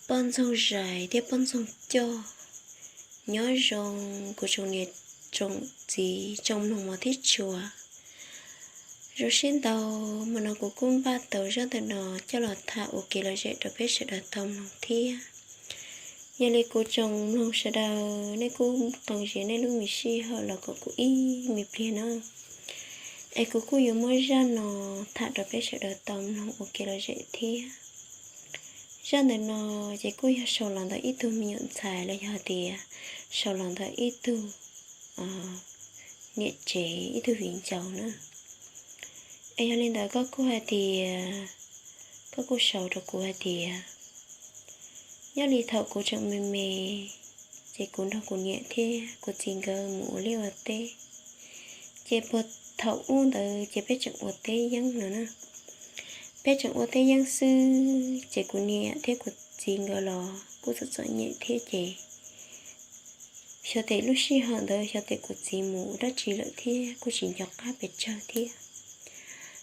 Poj ntxoog zais thiab poj ntxoog coj. Nyob zoo kuv tsoom niam tsoom txiv tsoom mloog mos thiab tshua. Zoo siab ntau, hmo no kuv kuj npaj tau zaj ntawm no coj los tham ua kev lom zem rau peb sawv daws tau mloog thiab. Yog li kuv tsoom mloog sawv daws, nej kuj qee zias nej lub me sij hawm los kom kuv ib me pliag na, es kuv kuj yuav muab zaj no tham rau peb sawv daws tau mloog ua kev lom zem thiab. Zaj ntawm no ces kuj yog sau los ntawm ib tug me nyuam ntxhais los yog tias sau los ntawm ib tug niam tsev, ib tug viv ncaus na. Es yog li ntawd koj kuj hais tias, koj kuj sau rau kuv hais tias, nyob li thaum kuv tseem me me, ces kuv nrog kuv niam thiab kuv txiv nkawd mus ua liaj ua teb. Ces puag thaum ub ntawd ces peb tseem ua teb yeeb no na. Peb tseem ua teb yeeb xwb ces kuv niam thiab kuv txiv nkawd los kuj txom txom nyem thiab ces xyov tes lub sij hawm ntawd xyov tes kuv txiv mus dab tsi lawm thiab kuj tsis nco qab pes tsawg thiab.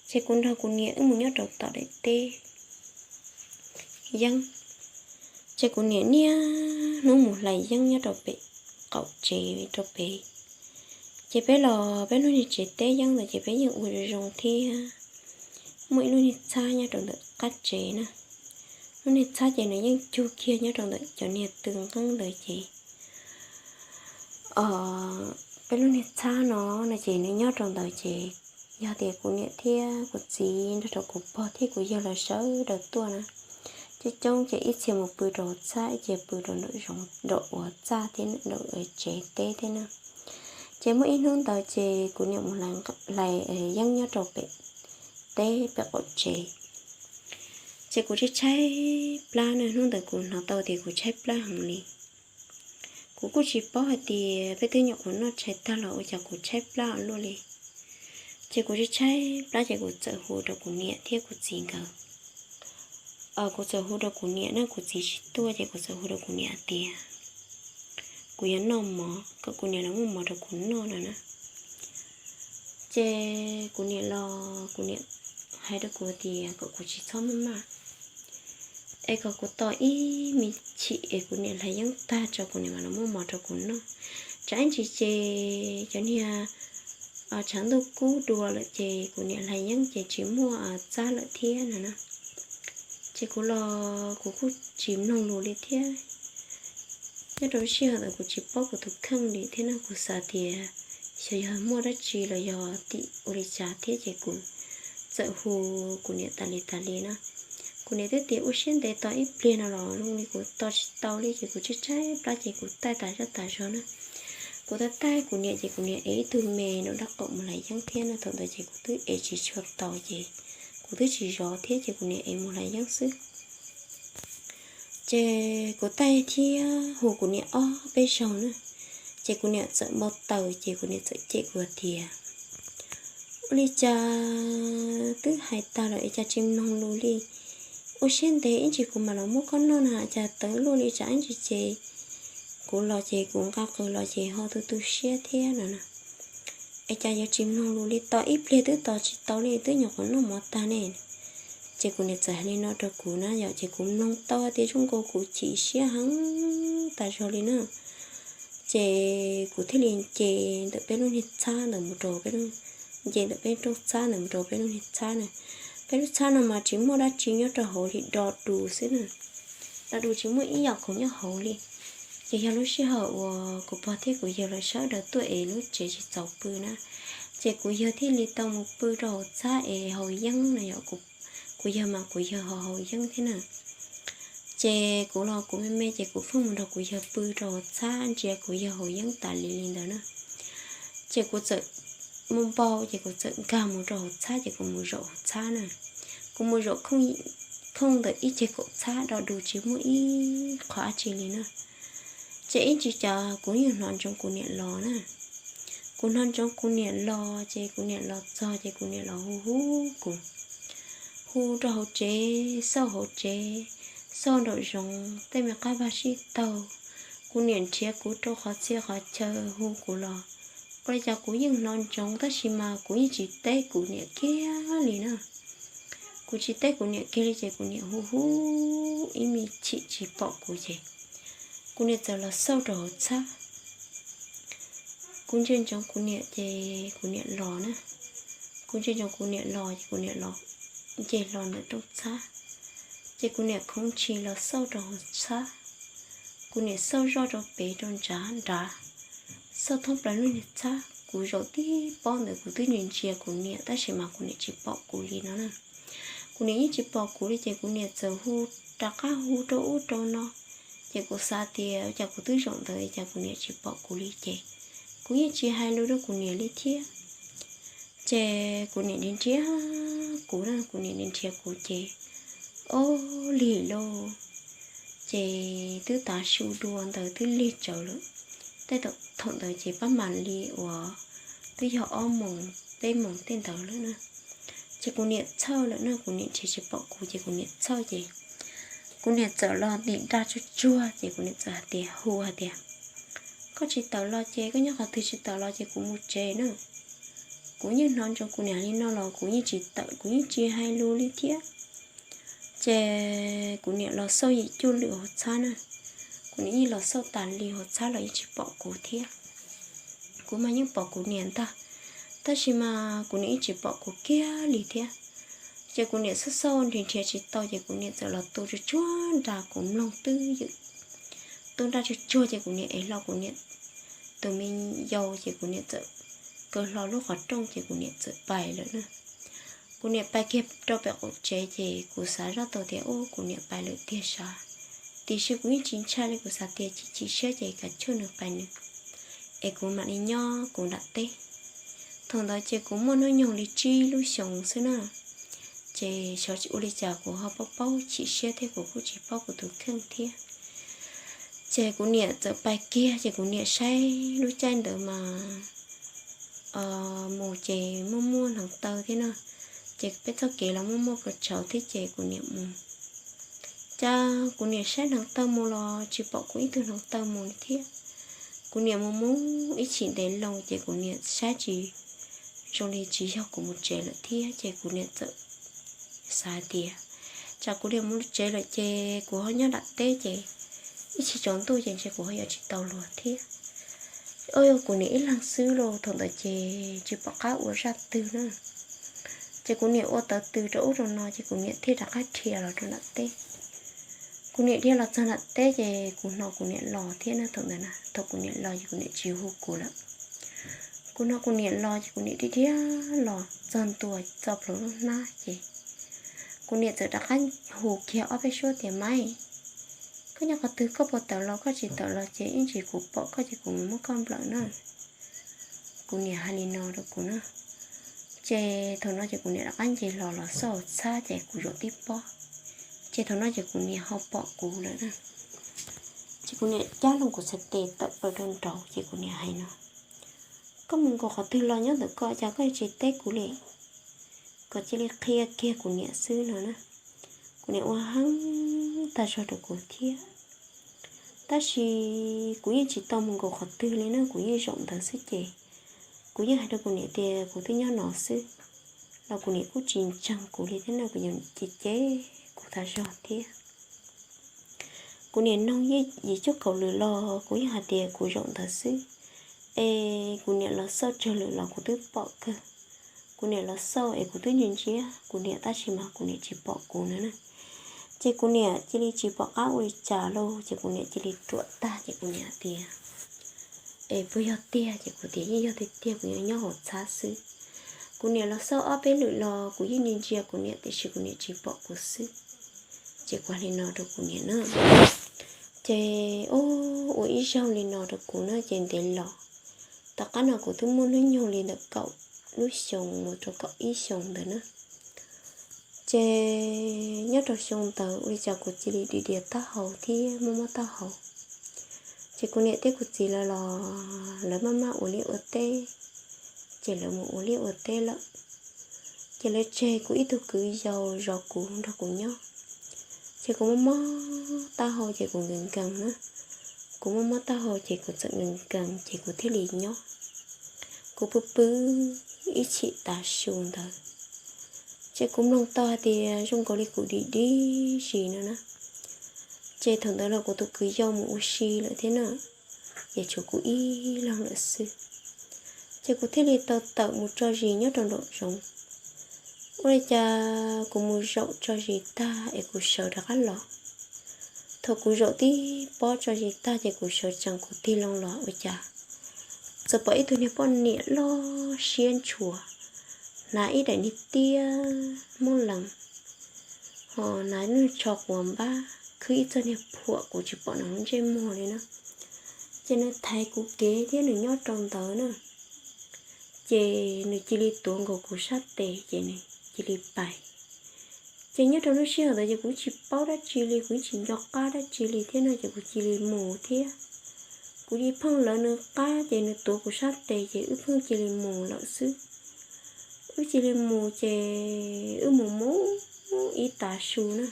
Ces kuv nrog kuv niam wb mus nyob rau tom daim teb yeeb. Ces kuv niam niaj hnub mus hlais yeeb nyob rau pem qaum tsev rau pem. Ces peb los peb lub niag tsev teb yeeb ntawd ces peb yeej ua zoo zoo thiab. Muaj ib lub niag txhab nyob rau ntawm qab tsev na. Lub niag txhab ces nws yeej cug kiag nyob rau ntawm cov niag tw nqeeb ntawd ces peb lub niag txhab no no ces nws nyob rau ntawd ces yog tias kuv niam thiab kuv txiv nrog rau kuv pog thiab kuv yawg los sawv daws tuaj na, coob coob ces ib txhia mus pw rau hauv txhab, ib txhia pw rau nraum zoov, nraum uas txaj thiab nraum tsev teb thiab na. Ces muaj ib hnub ntawd ces kuv niam mus hlais yeeb nyob rau pem teb pem qaum tsev. Ces kuv tshaib tshaib plab na, hnub ntawd kuv hnov tau tias kuv tshaib plab heev li. Kuv kuj tsis paub hais tias peb twb nyuam qhuav noj tshais tag los ua cas kuv tshaib plab ua luaj li. Ces kuv tshaib tshaib plab ces kuv txawm hu rau kuv niam thiab kuv txiv nkawd. Kuv txawm hu rau kuv niam na, kuv txiv tsis tuaj ces kuv txawm hu rau kuv niam hais tias kuv yuav noj mov, kom kuv niam los muab mov rau kuv noj no na. Ces kuv niam los kuv niam hais rau kuv tias kom kuv tsis txhob maj maj, es kom kuv tos ib me chim es kuv niam hlais yeeb tag tso kuv niam mam los muab mov rau kuv noj. Tsam ib ntsis ces cov niag tshav ntuj kub dua lawm ces kuv niam hlais yeeb ces tsis muaj txab lawm thiab no na. Ces kuv los kuv kuj tsis mloog lus li thiab. Nyob rau sij hawm ntawd kuv tsis paub kuv tus kheej li thiab no, kuv xav tias xyov yog muaj dab tsi los yog tim ua li cas thiab ces kuv txawm hu kuv niam tas li tas li na. Kuv niam twb tias ua siab ntev tos ib pliag no los zoo li kuv tos tsis tau li ces kuv tshaib tshaib plab ces kuv taij tas zaj tas zog na. Kuv taij taij kuv niam ces kuv niam ev ib tug me rau nraub qaum mus hlais yeeb thiab no, thaum ntawd ces kuv twb ev tsis tshua tau ces kuv twb tsis zov thiab ces kuv niam ev mus hlais yeeb xwb. Ces kuv taij thiab hu kuv niam ob peb zaug na, ces kuv niam txawm npau taws ces kuv niam txawm cem kuv tias, ua li cas twb hais tas lawm es cas tsis mloog lus li? Ua siab ntev ib ntsis kuv mam los muab koj noj na, cas tawv luaj li tsam ib ntsis ces kuv los ces kuv nqa qws los ces ho tu tu siab thiab no na. Es cas yuav tsis mloog lus li, tos ib pliag twb tos tsis tau li, twb nyuam qhuav noj mov tag ne. Ces kuv niam txawm hais li no rau kuv na yom, ces kuv mloog tau tias zoo nkaus kuv chim siab heev tas zog li na. Ces kuv thiaj li nce ntawm peb lub niag txhab ntawd mus rau peb, nce ntawm peb rooj txhab ntawd mus rau peb lub niag txhab na. Peb lub txhab no mas tsis muaj dab tsi nyob rau hauv li, do dus xwb na. Do dus tsis muaj ib yam khoom nyob hauv li. Ces yog lub sij hawm uas kuv pog thiab kuv yawg los sawv daws tuaj es lub tsev tsis txaus pw na, ces kuv yawg thiaj li tau mus pw rau hauv txhab es haus yeeb na yom. Kuv yawg mas kuv yawg ho haus yeeb thiab na. Ces kuv los kuv me me ces kuv pheej mus nrog kuv yawg pw rau hauv txhab ntsia kuv yawg haus yeeb tas li li ntawd na. Ces kuv txawm mus npau ces kuv txawm nkag mus rau hauv txhab ces kuv mus zaum hauv txhab na. Kuv mus zaum khooj ntawm ib ceg kaum txhab do dus tsis muaj ib qho dab tsi li na. Ces ib ntsis cas kuv yeej hnov ntsoov kuv niam los na. Kuv hnov ntsoov kuv niam los ces kuv niam los txog ces kuv niam los hu hu kuv, hu rau hauv tsev, xauj hauv tsev, xauj nraum zoov tej me qab vaj sib taug. Kuv niam nrhiav kuv rau qhov txhia qhov chaw hu kuv los, ua li cas kuv yeej hnov ntsoov tab sis mas kuv yeej tsis teb kuv niam kiag li na. Kuv tsis teb kuv niam kiag li ces kuv niam hu hu ib me chim tsis pom kuv ces kuv niam txawm los xauj rau hauv txhab. Kuv ntsia ntsoov kuv niam ces kuv niam los na. Kuv ntsia ntsoov kuv niam los ces kuv niam los nce hlo ntawm rooj txhab. Ces kuv niam khoov ntshis los xauj rau hauv txhab. Kuv niam xauj zoj rau pem rau nrad nrad, xauj thoob plaws lub niag txhab. Kuv zaum tib pob ntawd kuv twb ntsia ntsia kuv niam tab sis mas kuv niam tsis pom kuv li no na. Kuv niam yeej tsis pom kuv li ces kuv niam txawm hu, rov qab hu rau ub rau no. Ces kuv xav tias cas kuv twb zaum ntawd cas kuv niam tsis pom kuv li ces kuv yeej tsis hais lus rau kuv niam li thiab. Ces kuv niam nrhiav nrhiav kuv na, kuv niam nrhiav nrhiav kuv ces, ob lig lauj, ces twb tav su dua ntawd twb lig tsawv lawm. Tej thaum ntawd ces pab mam li uas twb yog ob moos peb moos tej ntawd lawm na. Ces kuv niam txhawj lawm na, kuv niam nrhiav tsis pom kuv ces kuv niam txhawj ces kuv niam txawm los ntim nra tsuag tsuag ces kuv niam txawm hais tias, hu hais tias, koj tsis tawm los ces koj nyob qhov twg tsis tawm los ces kuv mus tsev na. Kuv yeej hnov ntsoov kuv niam li no los kuv yeej tsis tawm, kuv yeej tsis hais lus li thiab. Ces kuv niam los xauj yim cuj lwm hauv txhab na, kuv niam yeej los xauj tas li hauv txhab los yeej tsis pom kuv thiab. Kuv mas yeej pom kuv niam ntag, tab sis mas kuv niam yeej tsis pom kuv kiag li thiab. Ces kuv niam xauj xauj nrhiav nrhiav tsis tau ces kuv niam txawm los tu tsuag tsuag nra kuv mloog twb ywm. Tu nra tsuag tsuag ces kuv niam ev hlo kuv niam tus me yau ces kuv niam txawm kaw hlo lub qhov rooj ces kuv niam txawm pais lawm na. Kuv niam pais kiag rau pem qaum tsev ces kuv xav zoj tau tias ub kuv niam pais lawm tiag sav, tiam sis kuv yeej tsis ntshai li, kuv xav tias chim chim siab ces kav tsij nws pais nws, es kuv mam li nyob kuv nram teb. Thaum ntawd ces kuv muaj hnub nyoog li tsib lub xyoos xwb na, ces xyov ua li cas kuv ho paub paub chim siab thiab kuv kuj tsis paub kuv tus kheej thiab. Ces kuv niam txawm pais kiag ces kuv niam saib lub caij ntawd mas mus ces muaj muaj hneev taw thiab na, ces peb txoj kev los muaj muaj puas tsaus thiab ces kuv niam mus. Cas kuv niam saib hneev taw mus los tsis pom kuv ib tug hneev taw mus li thiab. Kuv niam mus mus ib chim ntev loo ces kuv niam saib tsis zoo li tsis yog kuv mus tsev lawm thiab ces kuv niam txawm xav tias tsam kuv niam mus tsev lawm ces kuv ho nyob nram teb ces ib chim tsaus ntuj ces ntshe kuv ho yuav tsis tau luag thiab. Kuv niam ib leeg xwb lauj, thaum ntawd ces tsis pom qab ua zaj twg na. Ces kuv niam ua tawv tws rau ub rau no ces kuv niam thiaj rov qab dhia los rau nram teb. Kuv niam dhia los txog nram teb ces kuv hnov kuv niam los thiab na. Thaum ntawd na thaum kuv niam los ces kuv niam tsis hu kuv lawm. Kuv hnov kuv niam los ces kuv niam dhia dhia los txog ntua txoj plhuav lub hnab ces kuv niam txawm rov qab hu kiag ob peb suab tias, Maiv, koj nyob qhov twg, koj puas tawm los? Koj tsis tawm los ces ib ntsis kuv pom koj ces kuv mus muab koj nplawm na. Kuv niam hais li no rau kuv na. Ces thaum no ces kuv niam rov qab nce hlo los xauj txhab ces kuv zaum tib pob. Ces thaum no ces kuv niam ho pom kuv lawm na. Ces kuv niam cab loo kuv txhais tes tawm plaws rau nraud ces kuv niam hais no, Koj mus nkaum qhov twg los nyob ntawm koj, cas koj tsis teb kuv li? Kom cia li qhia kiag kuv niam xwb no na. Kuv niam ua heev tag zog rau kuv thiab. Tab sis kuv yeej tsis tau mus nkaum qhov twg li na, kuv yeej zaum ntawd xwb ces kuv yeej hais rau kuv niam tias kuv twb nyob no xwb, los kuv niam kuj tsis ntseeg kuv li thiab na, kuv yeej cem cem kuv tag zog thiab. Kuv niam noog yim cuj kaum lwm los kuv yeej hais tias kuv zaum ntawd xwb, es kuv niam los xauj tsawg lwm los kuv twb pom kawg. Kuv niam los xauj es kuv twb ntsia ntsia kuv niam tab sis mas kuv niam tsis pom kuv no na. Ces kuv niam cia li tsis pom qab ua li cas lauj, ces kuv niam cia li ruam tag ces kuv niam hais tias, Es puas yog tiag? Ces kuv tias, Yeej yog tiag tiag, kuv nyob nyob hauv txhab xwb. Kuv niam los xauj ob peb lwm los kuv yeej ntsia ntsia kuv niam tiam sis kuv niam tsis pom kuv xwb. Ces kuv hais li no rau kuv niam na. Ces ua ib zaug li no rau kuv na ces ntev los. Tom qab no kuv twb muaj hnub nyoog li ntawm kaum lub xyoos mus rau kaum ib xyoos ntawd na. Ces nyob rau xyoo ntawd ua li cas kuv cia li dim dias taub hau thiab muaj mob taub hau. Ces kuv niam thiab kuv txiv lawv los lawv maj maj ua liaj ua teb, ces lawv mus ua liaj ua teb lawm. Ces lawv tseg kuv ib tug kwv yau zov kuv nrog kuv nyob. Ces kuv muaj mob taub hau ces kuv nkees nkees na. Kuv muaj mob taub hau ces kuv txawm nkees nkees ces kuv thiaj li nyob. Kuv pw pw ib chim tav su ntawd, Ces kuv mloog tau hais tias zoo nkaus li kuv dim dib si no na. Ces thaum ntawd los kuv tus kwv yau mus ua si lawm thiab na, ces tshuav kuv ib leeg lawm xwb. Ces kuv thiaj li tau tawm mus tso zis nyob rau nraum zoov. Ua li cas kuv mus zaum tso zis tag es kuv sawv rov qab los. Thaum kuv zaum tib pob tso zis tag ces kuv sawv tsees kuv tig loo los ua cas txawm pom ib tug niag poj niam loj siab ntshua, hnav ib daim niag tiab Hmoob Lees, ho hnav lub tsho quas npab, khwb ib txoj niag phuam kuv tsis pom nws lub ntsej muag li na. Ces nws thaiv kuv kev thiab nws nyob rau ntawd na. Ces nws cia li tuav nkaus kuv sab tes ces nws cia li pais. Ces nyob rau lub sij hawm ntawd ces kuv tsis paub dab tsi li, kuv tsis nco qab dab tsi li thiab no ces kuv cia li mus thiab. Kuv cia li pheej lawv nws qab ces nws tuav kuv sab tes ces wb pheej cia li mus lawm xwb. Wb cia li mus ces wb mus mus ib tav su na.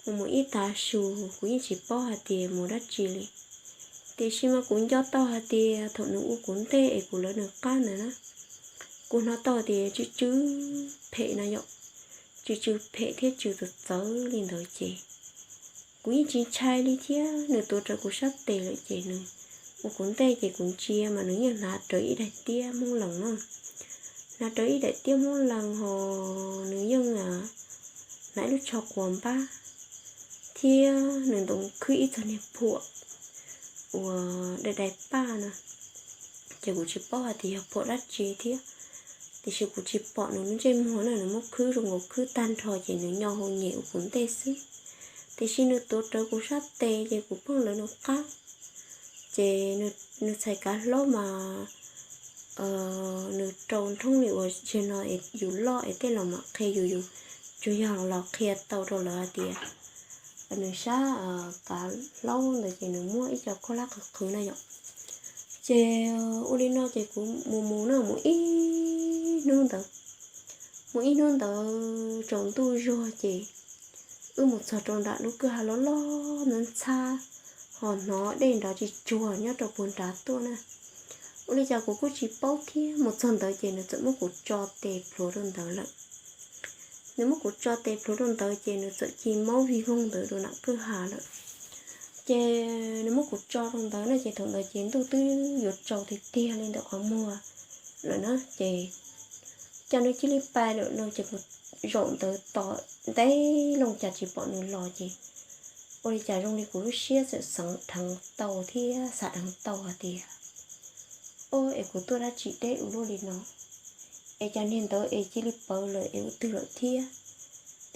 Mus mus ib tav su, kuv yeej tsis paub hais tias mus dab tsi li. Tiam sis mas kuv nco tau hais tias thaum nws ua kuv ntej es kuv lawv nws qab ntawd na, kuv hnov tau tias tsw tsw phem no yom, tsw tsw phem thiab tsw txawv txawv li ntawd ces kuv yeej tsis ntshai li thiab. Nws tuav rawv kuv sab tes lawm ces nws ua kuv ntej ces kuv ntsia mas nws yeej hnav rawv ib daim tiab Hmoob Lees na. Hnav rawv ib daim tiab Hmoob Lees ho nws yeej hnav ib lub tsho quas npab thiab nws ntoo khwb ib txoj niag phuam uas dai dai paj na. Ces kuv tsis paub hais tias yog phuam dab tsi thiab, tiam sis kuv tsis pom nws lub ntsej muag na, nws muab khwb zoo nkaus khwb tag nrho ces nws nyo hau nyem ua kuv ntej xwb. Tiam sis nws tuav rawv kuv sab tes ces kuv pheej lawv nws qab. Ces nws txhais kav hlaub mas nws rau nrhoob li uas tsis no es yus loj es tej los mam qhia yus, yus tsuas yog los qhia tau rau lawv hais tias nws sab kav hlaub ntawd ces nws muab ib co khaub hlab qhwv qhwv na yom. Ces ua li no ces kuv mus mus na mus ib hnub ntawd, mus ib hnub ntawd tsaus ntuj zuag ces wb mus txog rau nram lub kwj ha loj loj ntxhab ntxhab, ho hnov dej nrov tsis tsuag nyob rau puag nrad tuaj na. Ua li cas kuv kuj tsis paub thiab, mus txog ntawd ces nws txawm muab kuv tso tes plhuav rau ntawd lawm. Nws muab kuv tso tes plhuav rau ntawd ces nws txawm ci maub vig voog ntawd rau nram kwj ha lawm. Ces nws muab kuv tso rau ntawd na ces thaum ntawd ces ntuj twb yuav tsaus tiag tiag li ntawm qhov muag lawm na ces cas nws cia li pais lawm no ces kuv zaum ntawd tos ntev loo cas tsis pom nws los ces ua li cas zoo li kuv lub siab txawm xeev dheev tau thiab xav dheev tau hais tias, o, es kuv tuaj dab tsi deb ua luaj li no, es cas niag ntawd es cia li pawv lawm es ua twg lawm thiab,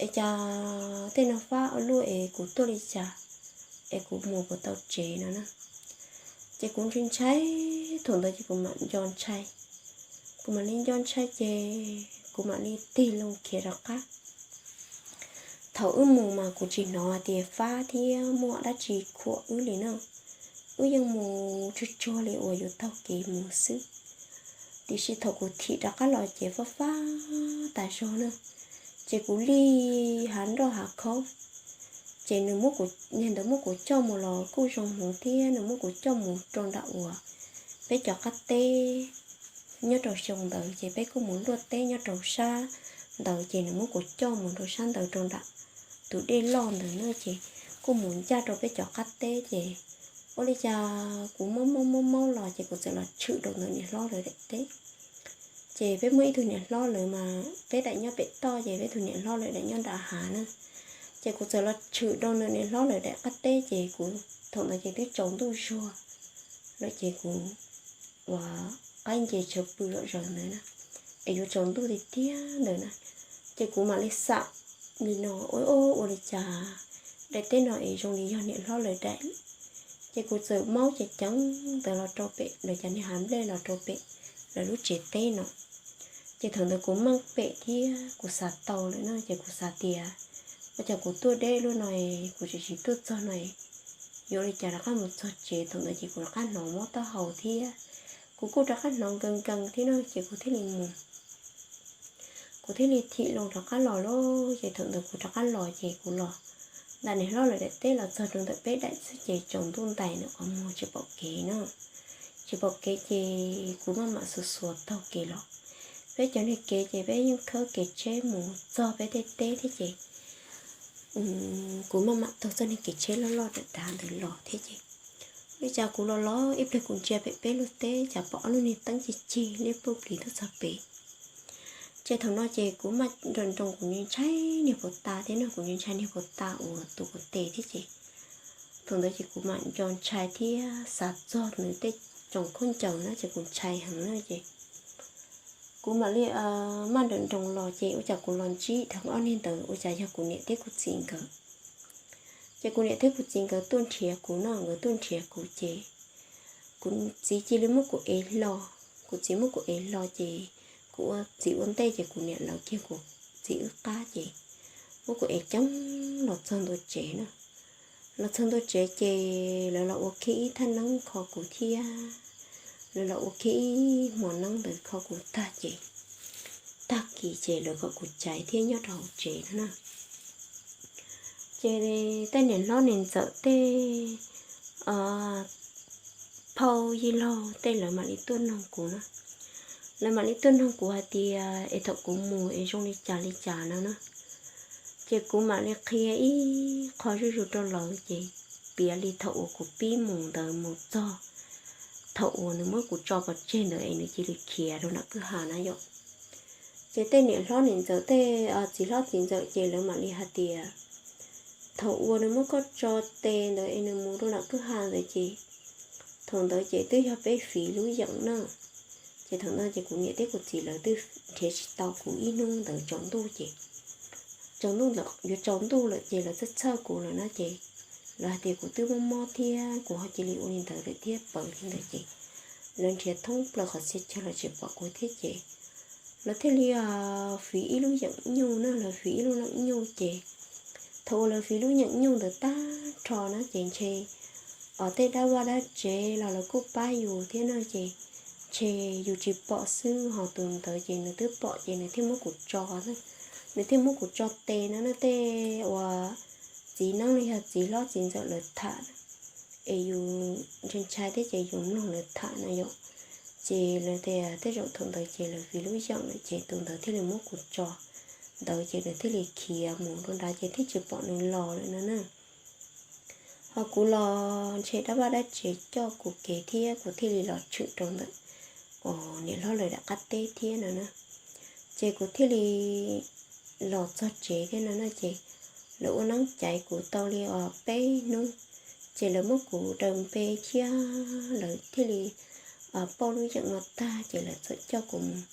es cas tej no fab ua luaj es kuv tuaj li cas, es kuv mus puas tau tsev no na. Ces kuv ntshai ntshai, thaum ntawd ces kuv mam nco ntshai, kuv mam li nco ntshai ces kuv mam li tig loo khiav rov qab. Thaum wb mus mas kuv tsis hnov hais tias fab thiab muaj dab tsi khuam wb li na, wb yeej mus tsuag tsuag li uas yus taug kev mus xwb. Tiam sis thaum kuv thim rov qab los ces fab fab tas zog na, ces kuv li hav nroj hav khaub. Ces nws, niag ntawd muab kuv coj mus los kuj zoo hmoov thiab nws muab kuv coj mus rau nram uas peb cov qab teb nyob rau xyoo ntawd ces peb kuj mus luaj teb nyob rau sab ntawd ces nws muab kuv coj mus rau sab ntawd rau nram tus dej loj ntawd na ces kuj mus ncaj rau peb cov qab teb ces ua li cas kuv maub maub maub maub los ces kuv txawm los tshwm rau ntawm niam hlob lawv daim teb. Ces peb muaj ib tug niam hlob lawv mas peb daim nyob pem toj ces peb tug niam hlob lawv daim nyob nram hav na. Ces kuv txawm los tshwm rau ntawm niam hlob lawv daim qab teb ces kuv thaum ntawd ces twb tsaus ntuj zuag lawm ces kuv ua qaib nce tshav pw zom zaws ntawd na, es yuav tsaus ntuj tiag tiag ntawd na. Ces kuv mam li xam li no, ua ua ua li cas daim teb no es zoo li yog niam hlob lawv daim. Ces kuv txawm maub ceev ceev ntawd los rau pem lawv cov niag hav nplej los rau pem lawv lub tsev teb no. Ces thaum ntawd kuv meej pem thiab kuv xav tau lawm no ces kuv xav tias, ua cas kuv tuaj deb luaj no, kuv tseem tsis tuaj txog no, yuav ua li cas rov qab mus txog tsev. Thaum ntawd ces kuv rov qab hnov mob taub hau thiab kuv kuj rov qab hnov nkees nkees thiab no ces kuv thiaj li mus, kuv thiaj li thim loo rov qab los lauj. Ces thaum ntawd kuv rov qab los ces kuv los ntawm niam hlob lawv daim teb los txog rau ntawm peb daim xwb ces tsaus ntuj ntais ntawm qhov muag tsis pom kev no, tsis pom kev ces kuv maj mam xuas xuas taug kev los. peb cov niag kev ces peb yeej khawb kev tsheb mus txog peb tej teb thiab ces kuv maj mam taug txoj niag kev tsheb loj loj dav dav ntawd los thiab ces ua cas kuv los los ib pliag kuv ntsia pem peb lub teb cas pom ob lub niag teeb cig cig liab ploog plis tuaj txog pem. Ces thaum no ces kuv maj nroos nroos kuv ntshai niag puas tas thiab no, kuv ntshai niag puas tas uas tus kuv tes thiab ces thaum ntawd ces kuv mam nco ntshai thiab xav txog nws tej tsoos khaub ncaws na ces kuv ntshai heev na ces kuv mam li maj nroos nroos los ces ua cas kuv los ntsib dheev ob niag ntawd ua cas yog kuv niam thiab kuv txiv nkawd. Ces kuv niam thiab kuv txiv nkawd tuaj nrhiav kuv no, nkawd tuaj nrhiav kuv ces kuv txiv cia li muab kuv ev hlo. Kuv txiv muab kuv ev hlo ces kuv ua txiv ua ntej ces kuv niam lawv kiag kuv txiv wb qab ces muab kuv ev coob los txog ntua tsev na. Los txog ntua tsev ces lawv los ua kiag ib thaj neeb kho kuv thiab lawv los ua kiag ib hmo neeb ntawd kho kuv tag ces tag kis ces lawv kom kuv caiv thiab nyob rau hauv tsev no na. Ces tej niam hlob niam ntxawm tej phauj yij laug tej lawv mam li tuaj noog kuv na. Lawv mam li tuaj noog kuv hais tias es thaum kuv mus es zoo li cas li cas no na. Ces kuv mam li qhia ib qho zuj zus rau lawv ces piav li thaum uas kuv pib mus ntawd mus txog thaum uas nws muab kuv tso pov tseg ntawd es nws cia li khiav rau nram kwj ha na yom. Ces tej niam hlob niam ntxawm tej txiv hlob txiv ntxawm ces lawv mam li hais tias thaum uas nws muab koj tso tes ntawd es nws mus rau nram kwj ha ntawd ces thaum ntawd ces twb yog peb fiv lub yeem na. Ces thaum no ces kuv niam thiab kuv txiv lawv twb nrhiav tsis tau kuv ib hnub ntawd tsaus ntuj ces tsaus ntuj ntawd yuav tsaus ntuj lawm ces lawv txhawj txhawj kuv lawm na ces lawv hais tias kuv twb mob mob thiab kuv ho cia li ua li ntawd lawm thiab pawv li ntawd ces lawv nrhiav thoob plaws qhov txhia chaw los tsis pom kuv thiab ces lawv thiaj li fiv ib lub yeem nyuj na, lawv fiv ib lub yeem nyuj ces thaum uas lawv fiv lub yeem nyuj ntawd tag nrho na ces ntshe tej dab vaj dab tsev los lawv kuj pab yus thiab no ces ntshe yus tsis pom xwb ho tus ntawd ces nws twb pom ces nws thiaj muab kuv tso, nws thiaj muab kuv tso tes no na. Tej uas txiv neeb los yog txiv hlob txiv ntxawm lawv tham es yus ntshai ntshai thiab ces yus mloog lawv tham na yom. Ces lawv tias tej zaum thaum ntawd ces lawv fiv lub yeem lawm ces tus ntawd thiaj li muab kuv tso ntawd ces nws thiaj li khiav mus rau nrad ces thiaj tsis pom nws los lawm no na. Ho kuv los ntshe dab vaj dab tsev coj kuv kev thiab kuv thiaj li los tshwm rau ntawm uas niam hlob lawv daim qab teb thiab no na. Ces kuv thiaj li los txog tsev thiab no na ces lawv ua neeb caiv kuv tau li uas peb hnub ces lawv muab kuv daws npe thiab lawv thiaj li pauj lub yeem no tag ces lawv txawm coj kuv mus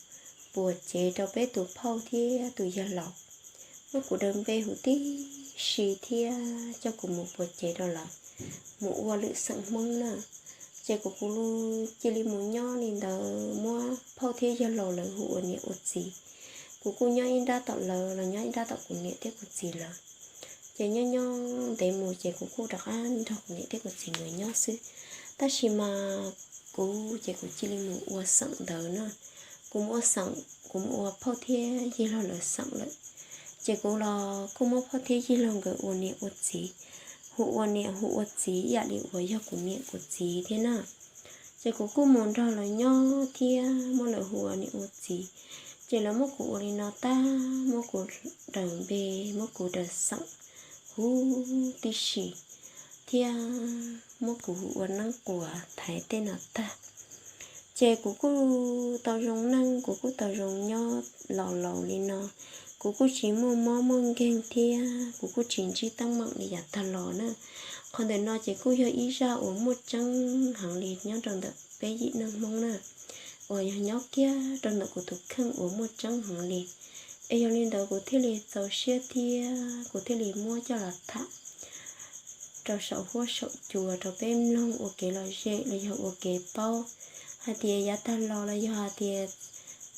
puas cev rau peb tus phauj thiab tus yawg laus. Muab kuv daws npe huv tib si thiab coj kuv mus puas cev rau lawv mus ua lwm xeem Hmoob na. Ces kuv kuv cia li mus nyob li ntawd muab phauj thiab yawg laus lawv hu ua niam ua txiv. Kuv kuj nyob ib nrab tom lawv los nyob ib nrab tom kuv niam thiab kuv txiv lawv. Ces nyob nyob ntev mus ces kuv kuj rov qab nrog kuv niam thiab kuv txiv nkawd nyob xwb. Tab sis mas kuv ces kuv cia li mus ua xeem ntawd na. Kuv mus ua xeem, kuv mus ua phauj thiab yawg laus lawv xeem lawm. Ces kuv los kuj muab phauj thiab yawg laus nkawd ua niam ua txiv, hu ua niam hu ua txiv ib yam li uas yog kuv niam kuv txiv thiab na. Ces kuv kuj mus nrog lawv nyob thiab muab lawv hu ua niam ua txiv. Ces lawv muab kuv ua li no tag, muab kuv daws npe, muab kuv daws xeem huv tib si thiab muab kuv ua neeb quas thaiv tej no tag. Ces kuv kuj tau zoo neej, kuv kuj tau zoo nyob laus laus li no. Kuv kuj tsis muaj mob muaj nkeeg thiab kuv kuj tsis ntsib teeb meem li yav tag los na. Qhov ntawm no ces kuj yog ib zaj uas muaj tseeb heev li nyob rau ntawm peb yim neej Hmoob na, uas yog nyob kiag rau ntawm kuv tus kheej uas muaj tseeb heev li. Es yog li ntawd kuv thiaj li txaus siab thiab kuv thiaj li muab coj los tham rau saum huab saum cua rau peb mloog ua kev lom zem los yog ua kev paub hais tias yav tag los los yog hais tias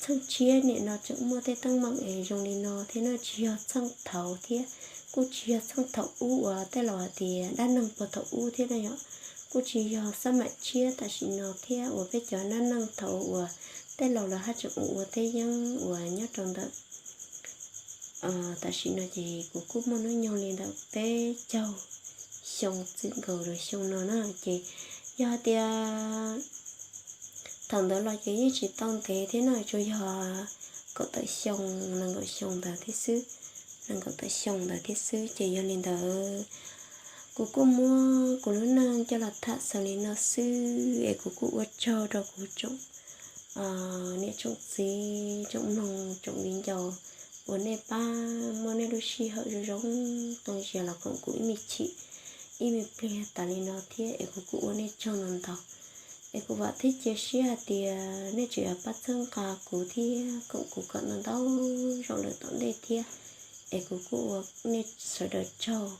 txheej tshiab nim no tseem muaj tej teeb meem es zoo li no thiab no tsis yog txheej thaud thiab kuj tsis yog txheej thaum ub uas tej laus hais tias dab neeg puag thaum ub thiab no yom. Kuj tsis yog xab maim tshiab tam sim no thiab uas peb cov dab neeg thaud uas tej laus lawv haj tseem ua ua teb yeeb uas nyob rau ntawm tam sim no ces kuv kuj muaj hnub nyoog li ntawm peb caug xyoo txwm nkaus rau xyoo no na. Ces yog hais tias thaum ntawd los ces yeej tsis tau ntev thiab no, tsuas yog kaum tawm xyoo, nees nkaum xyoo ntawd thiab xwb, nees nkaum tawm xyoo ntawd thiab xwb. Ces yog li ntawd, kuv kuj muab kuv lub neej coj los tham xaus li no xwb, es kuv kuj ua tsaug rau kuv tsoom niam tsoom txiv, tsoom mloog, tsoom viv ncaus uas nej pab muab nej lub sij hawm zoo zoo qee zias los koom kuv ib me chim, ib me pliag tas li no thiab, es kuv kuj ua nej tsaug ntau ntau. Es kuv vam thiab cia siab hais tias nej tseem yuav pab txhawb nqa kuv thiab koom kuv kom ntau ntau zaus lawm tom ntej thiab. Es kuv kuj ua nej sawv daws tsaug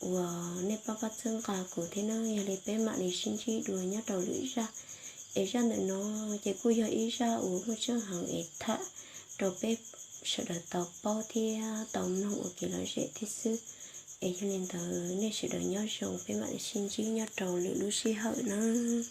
uas nej pab pab txhawb nqa kuv thiab na. Yog li peb mam li sib ntsib dua nyob rau lwm zaj. Es zaj ntawm no ces kuj yog ib zaj uas muaj tseeb heev es tham rau peb sawv daws tau paub thiab tau mloog ua kev lom zem thiab xwb. Es yog li ntawd nej sawv daws nyob zoo, peb mam li sib ntsib nyob rau lwm lub sij hawm nawb.